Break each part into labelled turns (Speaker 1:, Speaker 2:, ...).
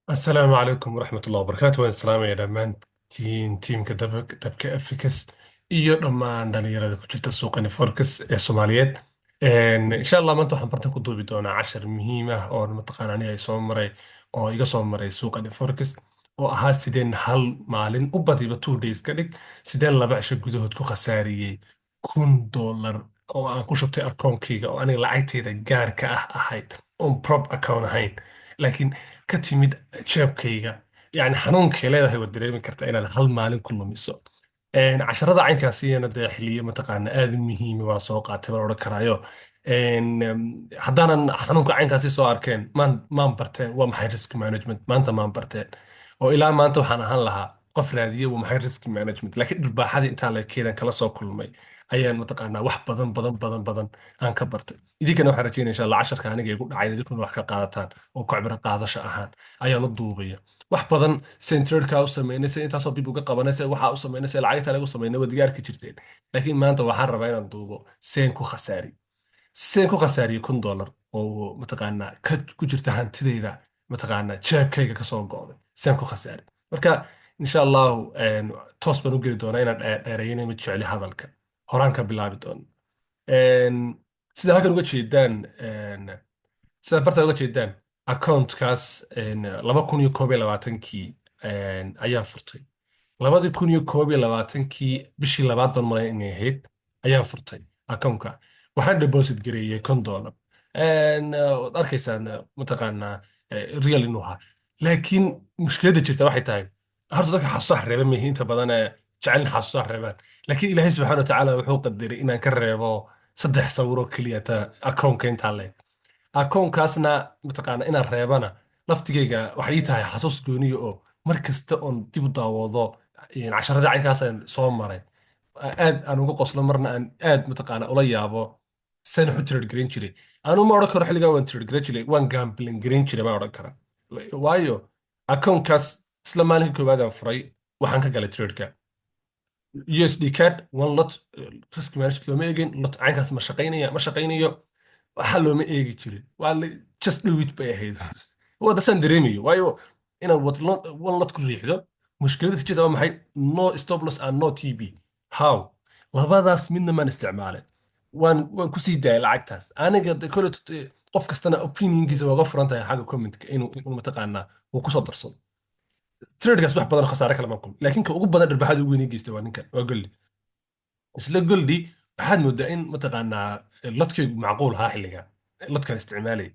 Speaker 1: Asalaamu calaykum waraxmatullahi wabarakaatu. Waan salaamaya dhammaantiin tiimka Dabka Africas iyo dhammaan dhalinyarada ku jirta suuqani forex ee Soomaaliyeed. Insha Allah maanta waxaan bartan ku duubi doonaa cashar muhiim ah oo mataqaana aniga ay soo maray oo iga soo maray suuqani forex, oo ahaa sideen hal maalin u badiba 2 days ka dhig, sideen 2 cisho gudahood ku khasaariyey $1000 oo aan ku shubtay akoonkayga, oo aniga lacagtayda gaarka ah ahayd, oon prop account ahayn, laakiin ka timid jeebkayga. Yani xanuunkay leedahay waad dareemi kartaa inaad hal maalin ku lumiso. Casharada caynkaasiyana dee xiliyo mataqaana aad u muhiima baa soo qaatay baan odhan karaayo. Haddaanan xanuunka caynkaasi soo arkeen, maan barteen waa maxay risk management. Maanta maan barteen oo ilaa maanta waxaan ahaan lahaa qof raadiye waa maxay risk management, laakiin dhirbaaxadii intaa lekeedan kala soo kulmay ayaan mataqaanaa wax badan badan badan badan aan ka bartay. Idinkana waxaan rajeynaya insha Allah casharka aniga igu dhacay idinkuna wax ka qaadataan, oo ku cibro qaadasho ahaan ayaan u duubaya. Wax badan sen trade-ka u sameynay, se intaasoo pip uga qabanay, se waxaa u sameynay, se lacagta lagu sameynay, waad iga arki jirteen. Laakiin maanta waxaan rabaa inaan duubo seen ku khasaariyey $1000 oo mataqaanaa ka ku jirta hantidayda, mataqaanaa jeebkayga kasoo go'day, seen ku khasaari. Marka insha Allahu toos baan u geli doonaa. Inaan dheereeyana ma jecli, hadalka horaan ka bilaabi doono. Sida halkan uga jeedaan, sida barta uga jeedaan, accountkaas 2021-kii ayaan furtay. 2021-kii bishii labaad baan malay inay ahayd ayaan furtay accountka. Waxaan deposit gareeyey $1000. Waad arkaysaan mataqaanaa real inuu ahaa, laakiin mushkiladda jirta waxay tahay horta dadka xasuusaha reeba mihi inta badan ee jecelin xasuusaha reebaan, laakiin Ilaahay subxaana watacaala wuxuu qadaray inaan ka reebo saddex sawiro keliya ta accountka intaa leeg. Akoonkaasna mataqaana inaan reebana laftigayga waxay ii tahay xasuus gooniya, oo mar kasta oon dib u daawado casharadii caynkaasaan soo maray aad aan uga qoslo, marna aan aad mataqaana ula yaabo saan wax u trade gareyn jiray. Anu ma odhan karo xilligaa waan trade gareyn jiray, waan gambling gareyn jiray baan odhan karaa, waayo akoonkaas isla maalinkii koowaad aan furay waxaan ka galay tradeka USD CAD one lot. Risk management looma eegin, lot caynkaas ma shaqaynaya ma shaqaynayo waxa looma eegi jirin, waa just do it bay ahayd. Waa dasaan dareemayo, waayo inaad one lot ku riixdo, mushkiladda jirta waa maxay? No stop loss and no TP. How labadaas midna maan isticmaalin, waan ku sii daayay lacagtaas. Aniga de kole qof kastana opinionkiisa waa uga furan tahay xagga commentka inuu mataqaanaa uu kusoo darsado. Tradekaas wax badan khasaare kale maan kulmin, laakiin ka ugu badan dharbaaxada ugu weyn geystay waa ninkan, waa goldi. Isla goldi waxaad moodaa in mataqaanaa lotkaygu macquul ahaa xilliga lotkan isticmaalay,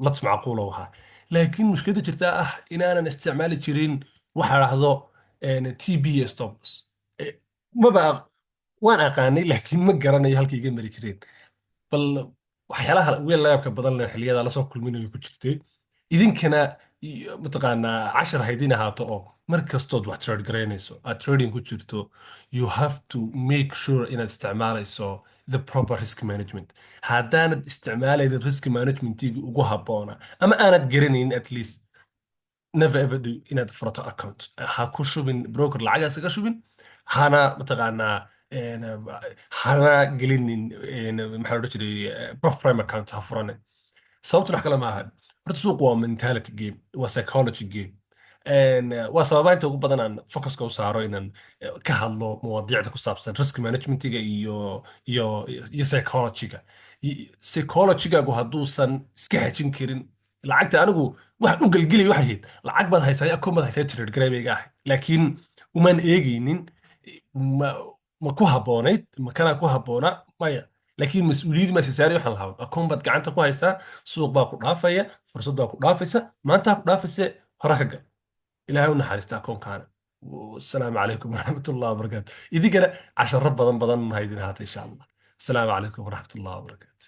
Speaker 1: lot macquul oo ahaa, laakiin mushkiladda jirtaa ah inaanan isticmaali jirin waxa dhahdo TP stop loss. Maba waan aqaanay, laakiin ma garanayo halkay iga mari jireen. Bal waxyaalaha ugu layaabka badan leh xilliyada lasoo kulminayo ku jirtay. Idinkana mataqaanaa cashar haydin ahaato, oo mar kastood wax trade garaynayso, aad trading ku jirto, you have to make sure inaad isticmaalayso the proper risk management. Haddaanad isticmaalaynin risk managementigi ugu habboona ama aanad garanaynin, at least never ever do inaad furato account. Ha ku shubin broker lacagaas ka shubin, hana mataqaanaa hana gelinin maxaa la odhan jiray, prop firm account ha furanin. Sababtu wax kale maaha, horta suuqu waa mentality game, waa psychology game. Waa sababaha inta ugu badan aan focuska u saaro inaan ka hadlo mawaadiicda ku saabsan risk managementiga iyo psychologyga. Psychologygaagu hadduusan iska xejin karin lacagta, anigu waxaan u gelgelay waxay ahayd lacag baad haysaa, akoon baad haysaa, trade garay bay iga ahayd, laakiin umaan eegaynin ma ku habboonayd, ma kanaa ku habboona maya. Laakiin mas-uuliyad ma saaray. Waxaan lahaa akoon baad gacanta ku haysaa, suuq baa ku dhaafaya, fursad baa ku dhaafaysa, maanta ku dhaafaysa, hore ka gal. Ilaahay u naxariista akoonkaana. Asalaamu calaykum waraxmatullahi wabarakaatu. Idinkana casharo badan badan ha idin ahaata insha Allah. Asalaamu calaykum waraxmatullahi wabarakaatu.